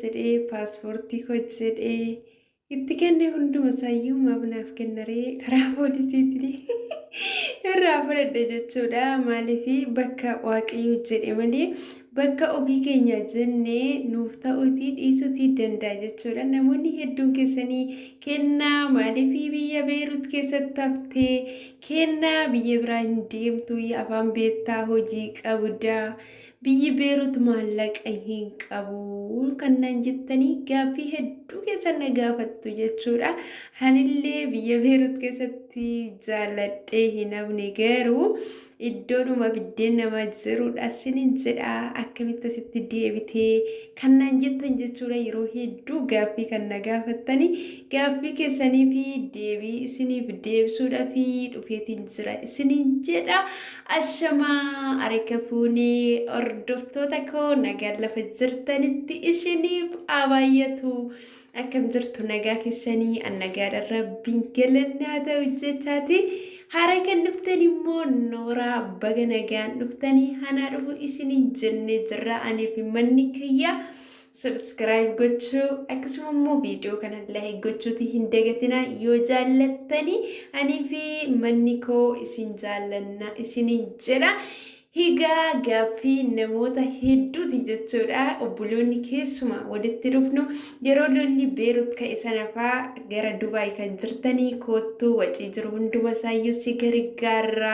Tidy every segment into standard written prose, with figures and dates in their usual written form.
jedhee paaspoortii koo jedhee itti kenne hunduma isaayyuu maaf naaf kennaree karaa poolisiitiin irraa fudhadhe jechuudha. Maaliif bakka Waaqayyo jedhe malee bakka ofii keenya jennee nuuf ta'uutii dhiisuutii danda'a jechuudha. Namoonni hedduun keessanii kennaa maaliif biyya Beerut keessatti haftee kennaa biyya biraa hin deemtu afaan beektaa hojii qabdaa. Biyyi Beerut maallaqa hin qabu kan naan jettanii gaaffii hedduu keessan na gaafattu jechuudha. Anillee biyya Beerut keessatti jaalladhee hin hafne garuu iddoodhuma biddeen namaa jirudha sinin jedha akkamitti asitti deebitee kan naan jettan jechuudha yeroo hedduu gaaffii kan na gaafattanii gaaffii keessanii fi deebii isiniif deebisuudhaaf dhufeetiin jira isiniin jedha. Ashamaa harka fuunee hordoftoota koo nagaan lafa jirtanitti isiniif haa baay'atu. Akkam jirtu nagaa keessanii an nagaadha rabbiin galanni haa ta'u jechaati. Hara kan dhuftan immoo nooraa baga nagaan dhuftanii hanaa dhufu isiniin jennee jirra anii fi manni kiyya. Subscribe gochuu akkasuma immoo viidiyoo kana like gochuuti hin dagatinaa yoo jaallattanii anii fi manni koo isin jaallanna isiniin jedha. Egaa gaaffii namoota hedduuti jechuudha. Obboloonni keessumaa walitti dhufnu yeroo lolli Beerut ka'e sana faa gara Dubaay kan jirtanii koottuu wacii jiru hunduma isaayyuu si gargaarra.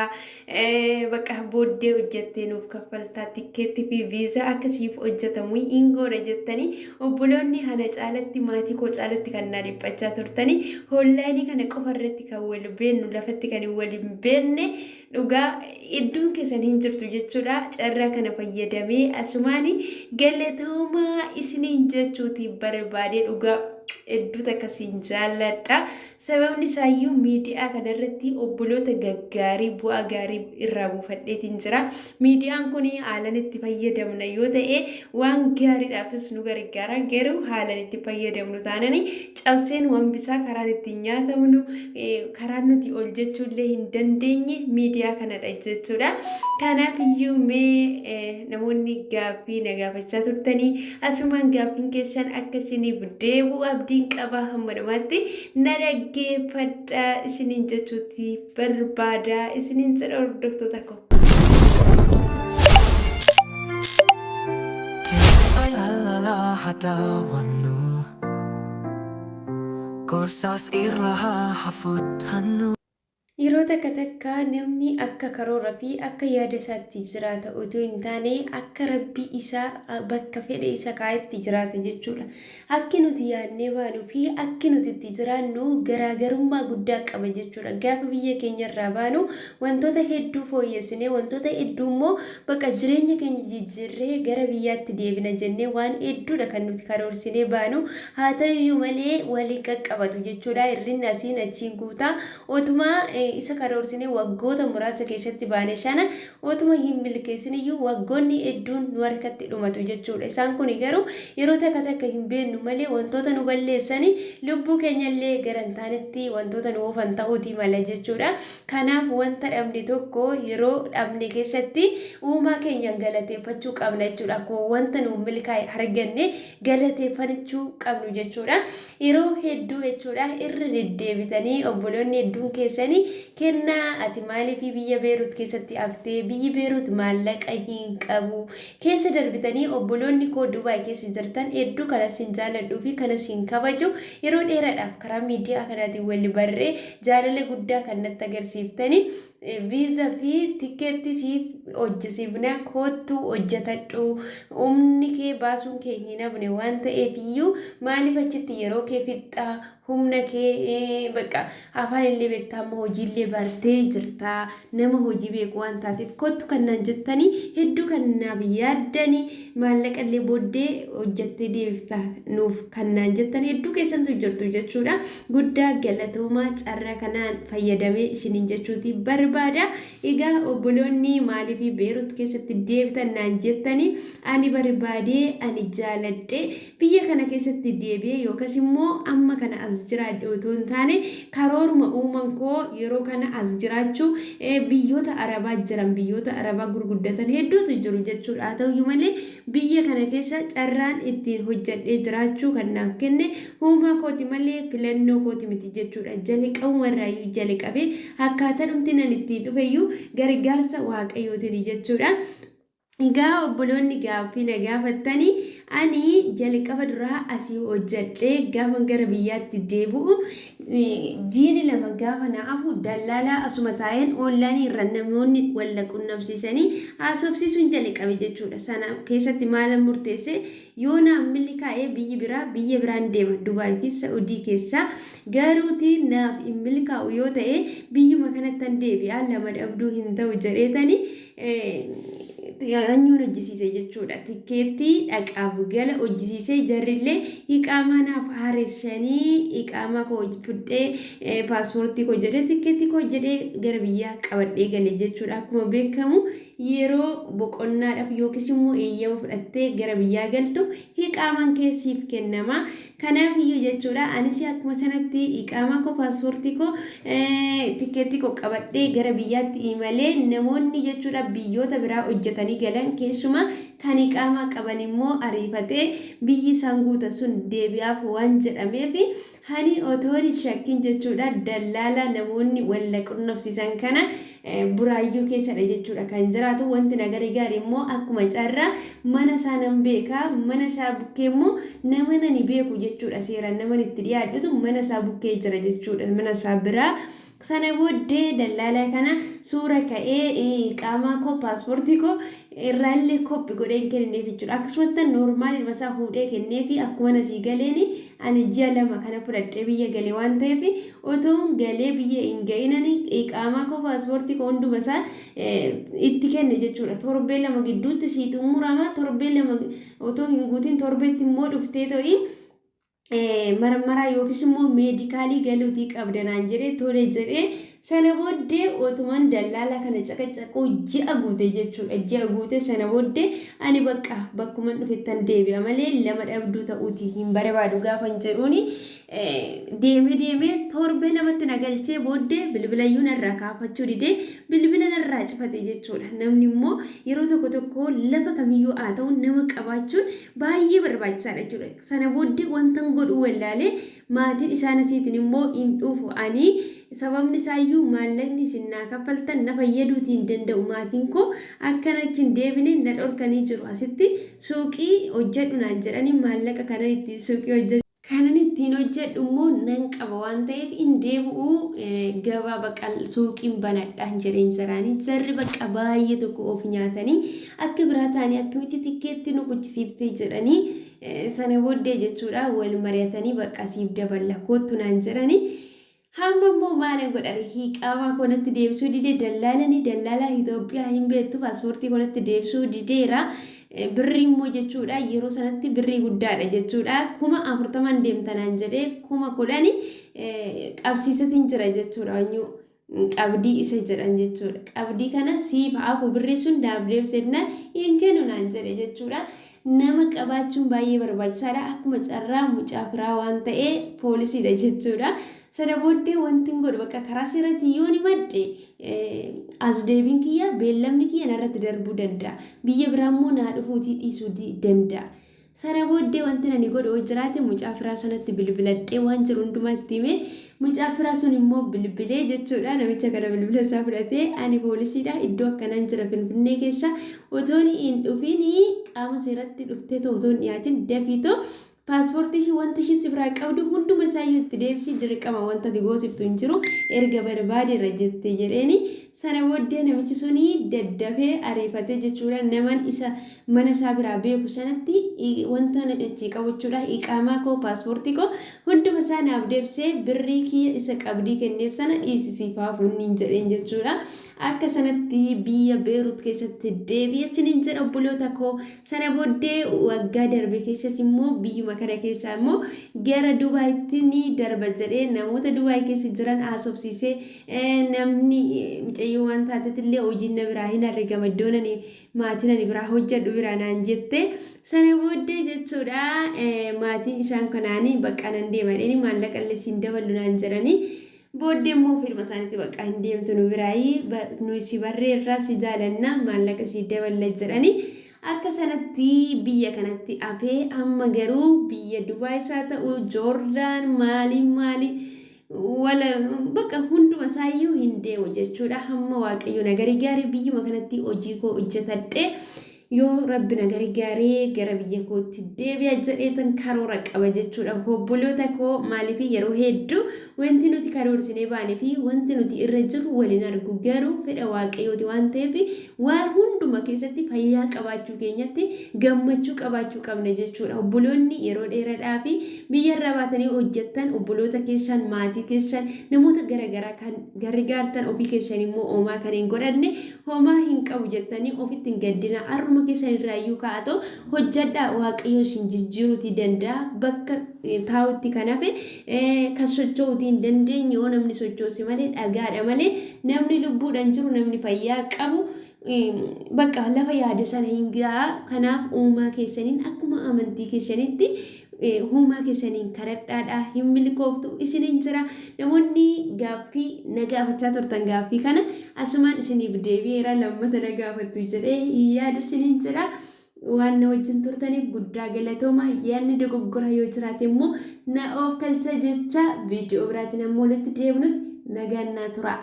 Bakka booddee hojjettee nuuf kaffaltaa tikkeetti fi viizaa akka siif hojjetamu hin goona jettanii obboloonni hana caalatti maatii koo caalatti kan naa dhiphachaa turtanii onlaayinii kana qofa irratti kan wal beennu lafatti kan wal hin beenne dhugaa iddoon keessan hin jirtu jechuudha. Carraa kana fayyadamee asumaani galatoomaa isiniin jechuuti barbaadee dhugaa hedduu takka siin jaalladha. Sababni isaayyuu miidiyaa kanarratti obboloota gaggaarii bu'aa gaarii irraa buufadheetiin jira. Miidiyaan kun haalan itti fayyadamna yoo ta'e waan gaariidhaafis nu gargaara. Garuu haalan itti fayyadamnu taanani cabseen waan bisaa karaan ittiin nyaatamnu karaan nuti ol jechuullee hin dandeenye miidiyaa kanadha jechuudha. Kanaaf iyyuu mee namoonni gaaffii na gaafachaa turtanii asumaan gaaffiin keessan akka isiniif deebi'u abdiin qaba hamma dhumaatti na dhaggeeffadha isiniin jechuutti barbaada isiniin jedha hordoftoota koo. Haa daawwannu gorsaas irra haa fudhannu. Yeroo takka takka namni akka karoora fi akka yaada isaatti jiraata utuu hin taane akka rabbi isaa bakka fedhe isa kaa'etti jiraata jechuudha. Akki nuti yaadnee baanuu fi akki nuti itti jiraannu garaagarummaa guddaa qaba jechuudha. Gaafa biyya keenya irraa baanu wantoota hedduu fooyyessinee wantoota hedduu immoo bakka jireenya keenya jijjiirree gara biyyaatti deebina jennee waan hedduudha kan nuti karoorsinee baanu. Haa ta'uyyuu malee waliin qaqqabatu jechuudha. Hir'inni asiin achiin guutaa otuma isa karoorsinee waggoota muraasa keessatti baane sana otuma hin milkeessin iyyuu waggoonni hedduun nu harkatti dhumatu jechuudha. Isaan kun garuu yeroo takka takka hin beennu malee wantoota nu balleessani lubbuu keenyallee gara hin taanetti wantoota nu oofan ta'uutii mala jechuudha. Kanaaf wanta dhabne tokko yeroo dhabne keessatti uumaa keenya galateeffachuu qabna jechuudha. Akkuma wanta nu milkaa'e arganne galateeffachuu qabnu jechuudha. Yeroo hedduu jechuudha irra deddeebitanii obboloonni hedduun keessanii kennaa ati maaliif biyya Beerut keessatti haftee biyyi Beerut maallaqa hin qabu keessa darbitanii obboloonni koo Dubaay keessa jirtan hedduu kanas hin jaaladhuu fi kanas hin kabaju yeroo dheeraadhaaf karaa miidiyaa kanaatiin wal barree jaalala guddaa kan natti agarsiiftanii viiza fi tikkeetti siif hojjisiifna koottuu hojjetadhu humni kee baasuun kee hin hafne waan ta'eef iyyuu maaliif achitti yeroo kee fixxaa humna kee bakka afaan illee beektaa amma hojiillee bartee jirtaa nama hojii beeku waan taateef kottu kan naan jettanii hedduu kan naaf yaaddanii maallaqa illee booddee hojjettee deebifta nuuf kan naan jettan hedduu keessantu jirtu jechuudha. Guddaa galatoomaa carraa kanaan fayyadamee isiniin jechuuti barbaada. barbaada. Egaa obboloonni maaliif Beerut keessatti deebitan naan jettanii, ani barbaadee, ani jaaladhee biyya kana keessatti deebi'ee yookas immoo amma kana as jiraadhe otoo hin taane, karooruma uuman koo yeroo kana as jiraachuu, biyyoota Arabaa jiran, biyyoota Arabaa gurguddatan hedduutu jiru jechuudha. Haa ta'uyyuu malee biyya kana keessa carraan ittiin hojjedhee jiraachuu kan naaf kenne uumaa kooti malee filannoo kooti miti jechuudha. Jalqabuma irraayyuu jalqabee akkaataa dhumti nan ittiin dhufeyyuu gargaarsa Waaqayyootiin jechuudha. Egaa obboloonni gaaffii na gaafattanii, ani jalqaba duraa asii hojjedhee gaafa gara biyyaatti deebi'u jiini 2 gaafa na hafu, dallaalaa asuma taa'een onlaayinii irra namoonni wal qunnamsiisanii haasofsiisuun jalqabe jechuudha. Sana keessatti maalan murteesse? Yoo naaf milkaa'ee biyyi biraa biyya biraan deema, Dubaay fi Sa'udii keessaa. Garuuti naaf hin milkaa'u yoo ta'e biyyuma kanattan deebi'a, lama dhabduu hin ta'u jedheetani hanyuun hojjisiise jechuudha. Tikkeettii dhaqaaf gala hojjisiisee, jarrillee iqaamaa naaf haaressanii, iqaamaa koo fudhee, paaspoortii koo jedhee, tikkeettii koo jedhee gara biyyaa qabadhee gale jechuudha. Akkuma beekamu yeroo boqonnaadhaaf yookiis immoo eeyyama fudhattee gara biyyaa galtu iqaamaan kee siif kennama. Kanaaf iyyuu jechuudha, anis akkuma sanatti iqaamaa koo, paaspoortii koo, tikkeettii koo qabadhee gara biyyaatti imalee. Namoonni jechuudha biyyoota biraa hojjetanii galan, keessumaa kan iqaamaa qaban immoo ariifatee biyyi isaan guutan sun deebi'aaf waan jedhameef, hani otoon hin shakkin jechuudha dallaala namoonni walla qunnamsiisan kana, Buraayyuu keessadha jechuudha kan jiraatu. Wanti na gargaare immoo akkuma carraa mana isaa nan beeka, mana isaa bukkee immoo nama nani beeku jechuudha, seeraan nama itti dhiyaadhutu mana isaa bukkee jira jechuudha, mana isaa biraa. Sana booddee dallaalaa kana suura ka'ee, qaamaa koo, paaspoortii koo irraallee koppi godhee hin kennineef jechuudha. Akkasumatti normal ilma isaa fuudhee kenneefi akkuma nasii galeeni, ani ji'a 2 kana fudhadhee biyya gale waan ta'eef, otoo galee biyya hin ga'inani qaamaa koo, paaspoortii koo hunduma isaa itti kenne jechuudha. Torbee 2 gidduutti sii xumurama, torbee 2 otoo hin guutin torbeetti immoo dhuftee to'i marmaraa yookiis immoo meedikaalii galuutii qabda naan jedhee, tole jedhee. Sana booddee otuman dallaala kana caqacaquu ji'a guute jechuudha. Ji'a guute. Sana booddee ani bakka bakkuman dhufettan deebi'a malee lama dhabduu ta'uuti hin barbaadu gaafan jedhuuni, deemee deemee torbee 2tti na galchee, booddee bilbilayyuu narraa kaafachuu didee, bilbila narraa cufate jechuudha. Namni immoo yeroo tokko tokko lafa kamiyyuu haa ta'u nama qabaachuun baay'ee barbaachisaadha jechuudha. Sana booddee wantan godhuu wallaalee, maatiin isaan asiitiin immoo hin dhufu ani, sababni isaayyuu maallaqni isin naa kaffaltan na fayyaduutii hin danda'u, maatiin koo akkan achi hin deebine na dhorkanii jiru, asitti suuqii hojjedhu naan jedhanii, maallaqa kanan ittiin suuqii hojjedhu kanan ittiin hojjedhu immoo nan qaba waan ta'eef hin deebi'u, gabaa baqa suuqiin banadhaan jedheen jiraanii. Jarri bakka baay'ee tokko of nyaatanii akka biraa ta'anii, akkamitti tikkeetti nu kuchisiiftee jedhanii, sana booddee jechuudha wal mari'atanii bakka siif daballa koottu naan jedhanii. Hamma immoo maalan godhare? Iqaamaa koo natti deebisuu dide dallaalani, dallaalaa Itoophiyaa hin beektu, paaspoortii koo natti deebisuu dideera. Birrii immoo jechuudha yeroo sanatti birrii guddaadha jechuudha. 40,000 deemtanaan jedhee, 10,000 qabsiisatiin jira jechuudha. Wanyuu qabdii isa jedhan jechuudha. Qabdii kana siif hafu, birrii sun naaf deebisennaan hin kennu naan jedhe jechuudha. Nama qabaachuun baay'ee barbaachisaadha. Akkuma carraa mucaa firaa waan ta'e poolisiidha jechuudha. Sana booddee wanti hin godhu bakka karaa seeratti yoo ni madde as deebiin kiyya, beellamni kiyya narratti darbuu danda'a. Biyya biraa immoo naa dhufuutii dhiisuu danda'a. Sana booddee wanti ani godhu yoo jiraate mucaa firaa sanatti bilbiladhee waan jiru hundumaa itti himee, mucaa firaa sun immoo bilbilee jechuudha namicha kana bilbila isaa fudhatee, ani poolisiidha, iddoo akkanaan jira Finfinnee keessa, otoon hin dhufiin qaama seeratti dhuftee otoo hin dhiyaatin dafiitoo paaspoortii ishii, wanta ishii si biraa qabdu hunduma isaayyuu itti deebisii, dirqama wanta ati goosiftu hin jiru erga barbaadeerra jette jedheeni. Sana booddee namichi suni daddafee ariifatee jechuudha naman isa mana isaa biraa beeku sanatti wanta na achii qabu jechuudha, iqaamaa koo, paaspoortii koo hunduma isaa naaf deebisee, birrii kiyya isa qabdii kenneef sana dhiisisiif hafu niin jedheen jechuudha. Akka sanatti biyya Beerut keessatti deebi'e isiniin jedha obboloota koo. Sana booddee waggaa darbe keessas immoo biyyuma kana keessaa immoo gara Dubaayitti ni darba jedhee namoota Dubaay keessa jiran haasofsiisee namni mucayyoo waan taatetillee hojiin na biraa hin argama iddoon ani maatiin ani biraa hojjedhu biraa naan jette. Sana booddee jechuudha maatiin isaan kanaanii bakka nan deema jedhanii maallaqa illee siin daballu naan jedhanii. Booddee immoo ofiidhuma isaaniitti bakka hin deemtu nu biraayii nuyi si barreerraa si jaalanna maallaqa si daballa jedhanii akka sanatti biyya kanatti hafee amma garuu biyya Dubaay isaa ta'u Joordaan maali maali wala bakka hunduma isaayyuu hin deemu jechuudha. Hamma Waaqayyo na gargaare biyyuma kanatti hojii koo hojjetadhe yoo Rabbi na gargaaree gara biyya kootti deebi'a jedheetan karoora qaba jechuudha. Obboloota koo, maaliif yeroo hedduu wanti nuti karoorsinee baanee fi wanti nuti irra jirru waliin argu, garuu fedha Waaqayyooti waan ta'eef waan hunduma keessatti fayyaa qabaachuu keenyatti gammachuu qabaachuu qabna jechuudha. Obboloonni yeroo dheeraadhaa fi biyya irraa baatanii hojjettan, obboloota keessan, maatii keessan, namoota garaagaraa kan gargaartan, ofii keessan immoo homaa kan hin godhanne, homaa hin qabu jettanii ofitti hin gaddina. Har'uma keessan irraa iyyuu ka'atoo hojjedhaa, Waaqayyo isin jijjiiruutii danda'a. Bakka taa'utti kan hafe kan socho'uutii hin dandeenye yoo namni sochoose malee dhagaadha malee, namni lubbuudhaan jiru, namni fayyaa qabu bakka lafa yaade sana hin ga'a. Kanaaf uumaa keessaniin akkuma amantii keessanitti uumaa keessaniin kadhadhaadha, hin milkooftu isiniin jira. Namoonni gaaffii na gaafachaa turtan gaaffii kana asumaan isiniif deebi'eera, lammata na gaafattu jedhee hin yaadu isiniin jira. Waan na wajjin turtaniif guddaa galatooma. Yaadni dogoggora yoo jiraate immoo na of kalcha jecha, viidiyoo biraatiin ammoo walitti deebinutti nagaan naa tura.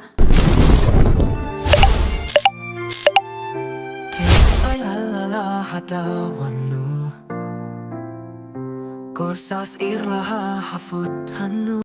Jaalala haa daawwannu. Gorsaas irra haa fudhannu.